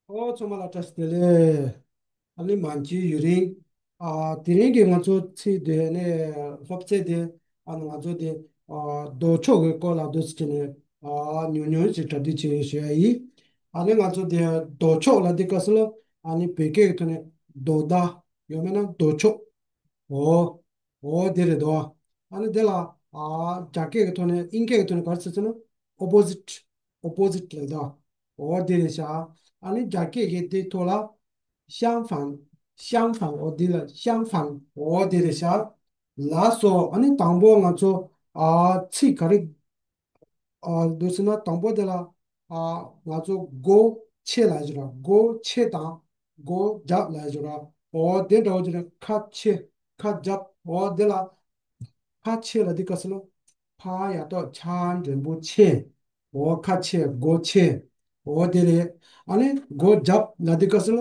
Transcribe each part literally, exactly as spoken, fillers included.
ཨོ་ཚང་མ་ལ་བཀྲ་ཤིས་བདེ་ལེགས། ཨ་ནི་མ་འཇིགས་ཡུན་རིང་། ཨ་དེ་རིང་གི་ང་ཚོ་ཚིག་དེ་ནས་སློབ་ཚན་དེ་ཨ་ནི་ང་ཚོ་དེ་ཨ་ལྡོག་ཕྱོགས་ཀྱི་སྐོར་ལ་འདུག་སེ་བྱས་ནས་ཨ་ཉུང་ཉུང་ཞིག་གྲ་སྒྲིག་བྱས་ཡོད་ཞུ་ཡ་ཡིན། ཨ་ནི་ང་ཚོ་དེ་ལྡོག་ཕྱོགས་ལ་དེ་སྐབས་སུ་ལ་ཨ་ནི་བོད་སྐད་ཀྱི་ཐོག་ནས་ལྡོག་ཟླ། ཡང་མིན་ན་ལྡོག་ཕྱོགས། འོ། འོ་དེ་རེད་དོ། ཨ་ནི་དེ་ལ་ཨ་རྒྱ་སྐད་ཀྱི་ཐོག་ནས་དབྱིན་སྐད་ཀྱི་ཐོག་ནས་ག་རེ་ཟེར་ཟེར་ན་opposite། opposite ལབ་དོ། འོ་དེ་རེད་ཤག་ཨ་ནི་རྒྱ་སྐད་ཀྱི་དེ་ཐོག་ལ་相反།相反། འོ་དེ་ལ་相反། འོ་དེ་རེད་ཤག་ལགས་སོ། ཨ་ནི་དང་པོ་ང་ཚོ་ཨ་ཚིག་ག་རེ། ཨ་འདུག་ཟེར་ན་དང་པོ་དེ་ལ་ཨ་ང་ཚོ་སྒོ་ཕྱེ་ལབ་ཡ་ཅིག་ར། སྒོ་ཕྱེ་དང་སྒོ་རྒྱབ་ལབ་ཡ་ཅིག་ར། འོ་དེ་འདྲ་བོ་ཅིག་ར། ཁ་ཕྱེ། ཁ་རྒྱབ། འོ་དེ་ལ་ཁ་ཕྱེ་ལ་དེ་ག་ཟེར་ན་ཕ་ཡ་བཏགས་ཕྱ་འགྲེང་བུ་ཕྱེ། འོ་ཁ་ཕྱེ། སྒོ་ཕྱེ། འོ་དེ་རེད། ཨ་ནི་སྒོ་རྒྱབ་ལ་དེ་ག་ཟེར་ན་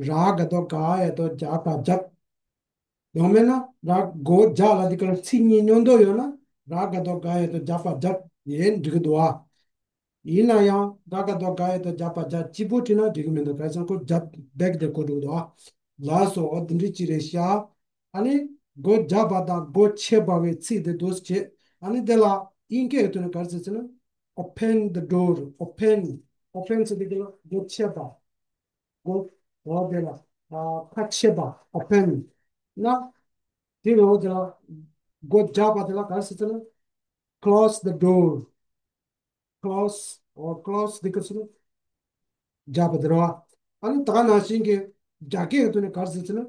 ར་ག་བཏགས་རྒ་ཡ་བཏགས་རྒྱ་ག་རྒྱབ། ཡང་མིན་ན་ར་སྒོ་རྒྱ་ལ་དེ་ཀ་ལ་ཚིག་གཉིས་མཉམ་དུ་ཡོད་ན་ར་ག་བཏགས་རྒ་ཡ་བཏགས་རྒྱ་ག་རྒྱབ་ཡིན་འགྲིག་གི་འདུག་ཨ། ཡིན་ན་ཡང་ར་ག་བཏགས་རྒ་ཡ་བཏགས་རྒྱ་ག་རྒྱབ་གཅིག་པུ་བྲིས་ན་འགྲིག་གི་མི་འདུག་ག་རེ་ཟེར་ན་ཁོ་རྒྱབ་བེག་དེ་གོ་འགྲོ་གི་འདུག་ཨ། ལགས་སོ། འོ་འདི་འདྲ་ཅིག་རེད་ཤག་ཨ་ནི་སྒོ་རྒྱབ་པ་དང་སྒོ་ཕྱེ་བ་བའི་ཚིག་དེ་འདུག་སེ་བྱས། ཨ་ནི་དེ་ལ་དབྱིན་སྐད་ཀྱི་ཐོག་ནས་ག་རེ་ཟེར་ཟེར་ན་open the door། open། open ཟེར་དེ་ག་ལ་སྒོ་ཕྱེ་བ། སྒོ། འོ་དེ་ལ་ཨ་ཁ་ཕྱེ་བ། open ན། དེ་འོ་དེ་ལ་སྒོ་རྒྱབ་པ་དེ་ལ་ག་རེ་ཟེར་ཟེར་ན་close the door། close། འོ་close དེ་ག་ཟེར་ན་རྒྱབ་པ་དེ་རེད་བ། ཨ་ནི་ད་ག་ནང་བཞིན་གྱི་རྒྱ་སྐད་ཀྱི་ཐོག་ནས་ག་རེ་ཟེར་ཟེར་ན།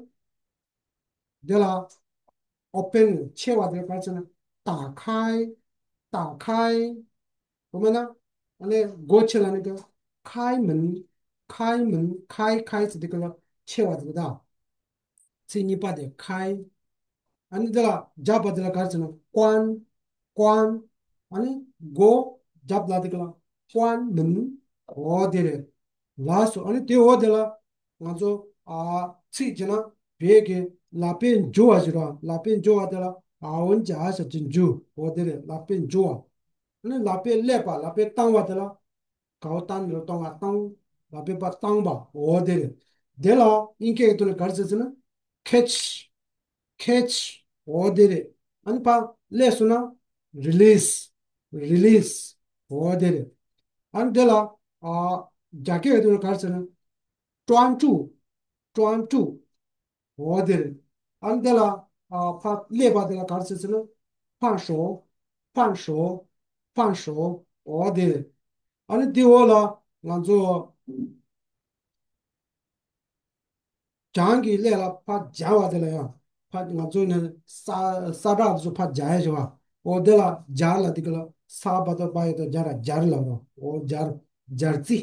དེ་ལ་open ཕྱེ་བ་དེ་ལ་ག་རེ་ཟེར་ན་打开། 打开། འོ་མ་ན། ཨ་ནི་སྒོ་ཕྱེ་ལ་ནི་ག开门། 开门། 开开ཟེར་དེ་ག་ལ་ཕྱེ་བ་དེ་ད། ཚིག་གཉིས་པ་དེ་开། ཨ་ནི་དེ་ལ་རྒྱབ་པ་དེ་ལ་ག་རེ་ཟེར་ན་关། 关། ཨ་ནི་སྒོ་རྒྱབ་ལ་དེ་ག་ལ་关门། འོ་དེ་རེད། ལགས་སོ། ཨ་ནི་དེ་འོ་དེ་ལ་ང་ཚོ་ཨ་ཚིག་བྱས་ན་བོད་ཀྱི་ལག་པས་འཇུ་བ་ཞིག་ར། ལག་པས་འཇུ་བ་དེ་ལ་ཨའོན་ཇ་ཞབས་ཀྱི་འཇུ། འོ་དེ་རེད། ལག་པས་འཇུ་བ། ཨ་ནི་ལག་པས་སླེབས་པ། ལག་པས་བཏང་བ་དེ་ལ་གའོ་བཏང་ནི་ར་གཏོང་བ་བཏང་། ལག་པས་པ་བཏང་བ། འོ་དེ་རེད། དེ་ལ་དབྱིན་སྐད་ཀྱི་ཐོག་ནས་ག་རེ་ཟེར་ཟེར་ན་catch། catch། འོ་དེ་རེད། ཨ་ནི་ཕར་སླེབས་སོང་ན་release། release། འོ་དེ་རེད། ཨ་ནི་དེ་ལ་ཨ་རྒྱ་སྐད་ཀྱི་ཐོག་ནས་ག་རེ་ཟེར་ན་专注། 专注། འོ་དེ་རེད། ཨ་ནི་དེ་ལ་ཨ་ཕར་སླེབས་པ་དེ་ལ་ག་རེ་ཟེར་ཟེར་ན་放手། 放手། 放手། འོ་དེ་རེད། ཨ་ནི་དེ་འོག་ལ་ང་ཚོ་བྱང་གི་ཀླད་ལ་ཕར་སྦྱར་བ་དེ་ལ་ཡང་ཕར་ང་ཚོ་ནི་ས་ས་བྲག་དེ་ཚོ་ཕར་སྦྱར་ཡ་བྱེད་པ། འོ་དེ་ལ་སྦྱར་ལ་དེ་ག་ལ་ས་བ་དང་པ་ཡ་དང་སྦྱར་ར་སྦྱར་ལ་རོ། འོ་སྦྱར། སྦྱར་རྩི།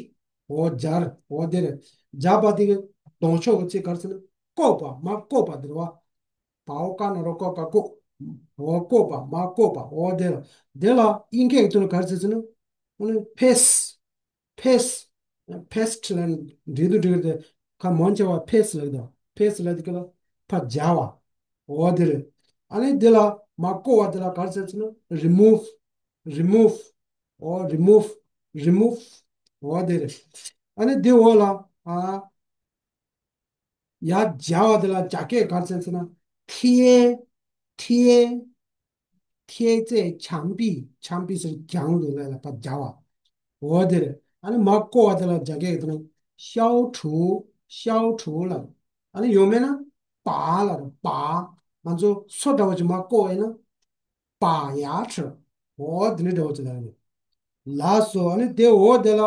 འོ་སྦྱར། འོ་དེ་རེད། སྦྱར་པ་དེ་གི་ལྡོག་ཕྱོགས་ཀྱི་ཚིག་ག་རེ་ཟེར་ན་བཀོག་པ། མར་བཀོག་པ་དེ་རེད་བ། བའོ་ཀ་ན་རོ་བཀོག་པ་བཀོག་འོ་བཀོག་པ། མར་བཀོག་པ། འོ་དེ་ལ། དེ་ལ་དབྱིན་སྐད་ཀྱི་ཐོག་ནས་ག་རེ་ཟེར་ཟེར་ན། འོ་ན་pace། pace། pace ལ་འབྲི་དུ་འབྲི་གི་རེད། ཁ་མང་ཆེ་བ་pace ལ་གི་དང་། pace ལ་དེ་ག་ལ་ཕར་སྦྱར་བ། འོ་དེ་རེད། ཨ་ནི་དེ་ལ་མར་བཀོག་པ་དེ་ལ་ག་རེ་ཟེར་ཟེར་ན་remove། remove། འོ་remove། remove། འོ་དེ་རེད། ཨ་ནི་དེ་འོག་ལ་ཨ། ཡར་སྦྱར་བ་དེ་ལ་རྒྱ་སྐད་ག་རེ་ཟེར་ཟེར་ན། 贴། 贴། 贴在墙壁། 墙壁ཟེར་གྱང་དེ་ལ་ལ་ཕར་སྦྱར་བ། འོ་དེ་རེད། ཨ་ནི་མར་བཀོག་པ་དེ་ལ་རྒྱ་སྐད་ཀྱི་ཐོག་ནས་消除། 消除ལ། ཨ་ནི་ཡང་མིན་ན་拔ལ་རེད། 拔། ང་ཚོ་སོ་འདྲ་བོ་ཅིག་མར་བཀོག་པ་ཡིན་ན། 拔牙齿། འོ་དེ་འདྲ་འདྲ་བོ་ཅིག་ལ་རེད། ལགས་སོ། ཨ་ནི་དེ་འོག་དེ་ལ་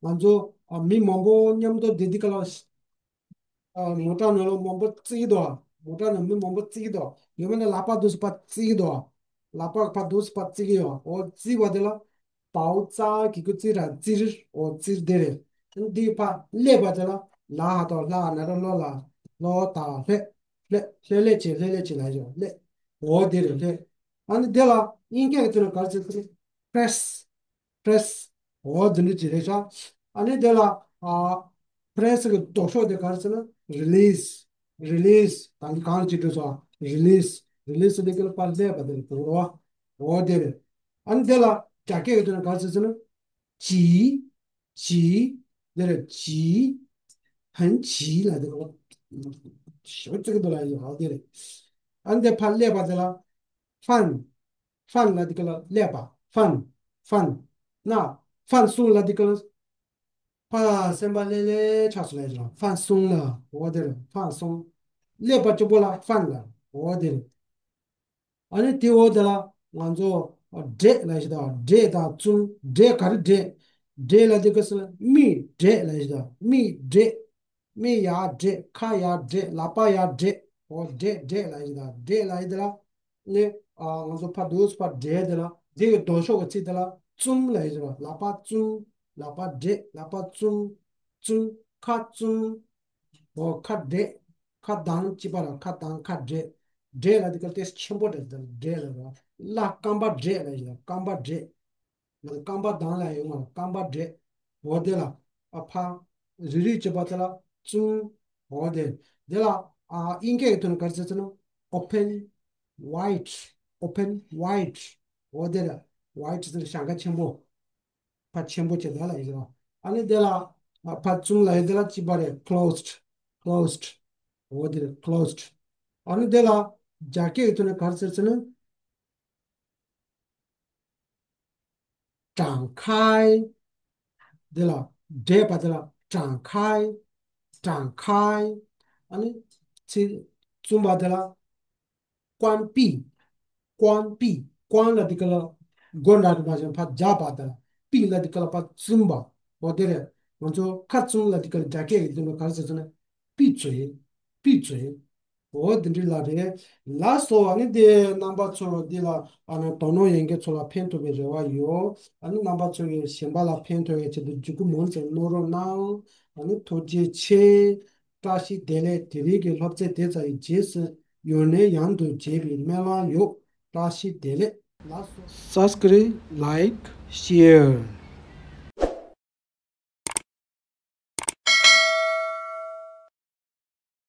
ང་ཚོ་ཨ་མི་མང་པོ་མཉམ་དུ་བསྡད་དུས་སྐབས་ལ། ཨ་མོ་ཊ་ནང་ལ་མང་པོ་བརྩིགས་འདུག་མོ་ཊ་ནང་མི་མང་པོ་བརྩིགས་འདུག་ཡང་མིན་ན་ལག་པ་འདུག་སེ་ཕར་བརྩིགས་འདུག་ལག་པ་ཕར་འདུག་སེ་ཕར་བརྩིགས་ཡོད། འོ་བརྩིགས་པ་དེ་ལ་པའོ་ཙ་གི་གུ་བརྩིགས་ར་བརྩིགས། འོ་བརྩིགས་དེ་རེད། འདི་ཕར་སླེབས་པ་དེ་ལ་ལ་ཧ་དང་ལྷ་ན་རོ་ལོ་ལ་ལོ་ད་ལྷེ། ལྷེ་ལྷེ་ལྷེ་བྱེད། ལྷེ་ལྷེ་བྱེད་ལ་ཡོད་ལྷེ། འོ་དེ་རེད་ལྷེ། ཨ་ནི་དེ་ལ་དབྱིན་སྐད་ཀྱི་ཐོག་ནས་ག་རེ་ཟེར་ཟེར། press། press། འོ་འདི་འདྲ་ཅིག་རེད་ཤག་ཨ་ནི་དེ་ལ་ཨ་press གི་ལྡོག་ཕྱོགས་དེ་ག་རེ་ཟེར་ན་release། release། ད་གིན་གང་ཅིག་འགྲོ་སོང་། release། release དེ་གི་ལ་ཕར་སླེབས་པ་དེ་རེད་འགྲོ་བ། འོ་དེ་རེད། ཨ་ནི་དེ་ལ་རྒྱ་སྐད་ཀྱི་ཐོག་ནས་ག་རེ་ཟེར་ཟེར་ན། 挤། 挤། དེ་རེད། 挤།很急 ལ་དེ་ག་ལ་ཞོ་ཙིག་དུ་ལ་ཡོད་དེ་རེད། ཨ་འདི་ཕར་སླེབས་པ་དེ་ལ་ཧྥན། ཧྥན་ལ་དེ་ག་ལ་སླེབས་པ། ཧྥན། ཧྥན། ན། ཧྥན་སུང་ལ་དེ་ག་ལ། ཕ་སེམས་པ་ལྷོད་ལྷོད་ཆགས་སོང་ལབ་ཡ་ཅིག་ལ་ཧྥན་སུང་ལ་འོ་དེ་རེད། ཧྥན་སུང་། སླེབས་པ་གཅིག་པོ་ལ་ཧྥན་ལ་འོ་དེ་རེད། ཨ་ནི་དེ་འོ་དེ་ལ་ང་ཚོ་འདྲེ་ལབ་ཡ་ཅིག་དང་འདྲེ་དང་བཙུན། འདྲེ་ག་རེ་འདྲེ། འདྲེ་ལ་དེ་ག་ས་ལ་མི་འདྲེ་ལབ་ཡ་ཅིག་དང་མི་འདྲེ། མི་ཡར་འདྲེ། ཁ་ཡར་འདྲེ། ལག་པ་ཡར་འདྲེ། འོ་འདྲེ་འདྲེ་ལབ་ཡ་ཅིག་དང་འདྲེ་ལབ་ཡ་དེ་ལ། ནི། ཨ། ང་ཚོ་ཕར་འདུག་སེ་ཕར་འདྲེ་དེ་ལ་འདི་གི་ལྡོག་ཕྱོགས་ཀྱི་ཚིག་དེ་ལ་བཙུམ་ལབ་ཡ་ཅིག་ལ། ལག་པ་བཙུམ། ལག་པ་འདྲེ། ལག་པ་བཙུམ། བཙུམ། ཁ་བཙུམ། འོ་ཁ་འདྲེ། ཁ་གདངས་གཅིག་པ་ར་ཁ་གདངས་ཁ་འདྲེ། འདྲེ་ལ་འདི་ག་དེ་ཆེན་པོ་འདྲེ་དེ་ལ་འདྲེ་ལབ་ར། ལ་རྐང་པ་འདྲེ་ལབ་ཡ་ཅིག་ལ་རྐང་པ་འདྲེ། ང་ཚོ་རྐང་པ་གདངས་ལ་ཡོང་བ་རྐང་པ་འདྲེ། འོ་དེ་ལ། ཨ་ཕ། རིལ་རིལ་བྱེད་པ་དེ་ལ་བཙུམ། འོ་དེ། དེ་ལ། ཨ་དབྱིན་སྐད་ཀྱི་ཐོག་ནས་ག་རེ་ཟེར་ཟེར་ན། open wide། open wide། འོ་དེ་ལ། wide ཟེར་ན་ཞེང་ཁ་ཆེན་པོ། ཕ་ཆེན་པོ་བྱེད་དེ་ལ་ཡིན་ཟེར་བ། ཨ་ནི་དེ་ལ། ཨ་ཕ་བཙུམ་ལ་ཡིན་དེ་ལ་གཅིག་པ་རེད། closed། closed། འོ་དེ་རེད། closed། ཨ་ནི་དེ་ལ། རྒྱ་སྐད་ཀྱི་ཐོག་ནས་ག་རེ་ཟེར་ཟེར་ན། 展开། དེ་ལ་འདྲེས་པ་དེ་ལ 展开། 展开། ཨ་ནི་ཚིག་བཙུམ་པ་དེ་ལ་关闭། 关闭། 关 ལ་དེ་ག་ལ་སྒོ་འདྲ་གི་མ་བྱན་ཕར་རྒྱག་པ་དེ་ལ། 闭 ལ་དེ་ག་ལ་ཕར་བཙུམ་པ། འོ་དེ་རེད། ང་ཚོ་ཁ་བཙུམ་ལ་དེ་ག་ལ་རྒྱ་སྐད་ཀྱི་དོན་ལ་ག་རེ་ཟེར་ཟེར་ན། 闭嘴། 闭嘴། འོ་དེ་འདྲའི་ལ་རེད། ལགས་སོ། ཨ་ནི་དེ་རྣམ་པ་ཚོ་འདི་ལ་ཨ་ནི་དོ་སྣང་ཡོད་མཁན་ཚོ་ལ་ཕན་ཐོགས་པའི་རེ་བ་ཡོད། ཨ་ནི་རྣམ་པ་ཚོ་གིས་གཞན་པ་ལ་ཕན་ཐོགས་པའི་ཆེད་དུ་ལྗིད་ཁོག་མང་ཙམ་གནང་རོགས་གནང་། ཨ་ནི་ཐུགས་རྗེ་ཆེ། བཀྲ་ཤིས་བདེ་ལེགས། དེ་རིང་གི་སློབ་ཚན་དེ་ཙམ་གྱི་རྗེས་སུ་ཡང་ནས་ཡང་དུ་མཇལ་བའི་སྨོན་ལམ་ཡོད། བཀྲ་ཤིས་བདེ་ལེགས། ལགས་སོ། Subscribe, like, share.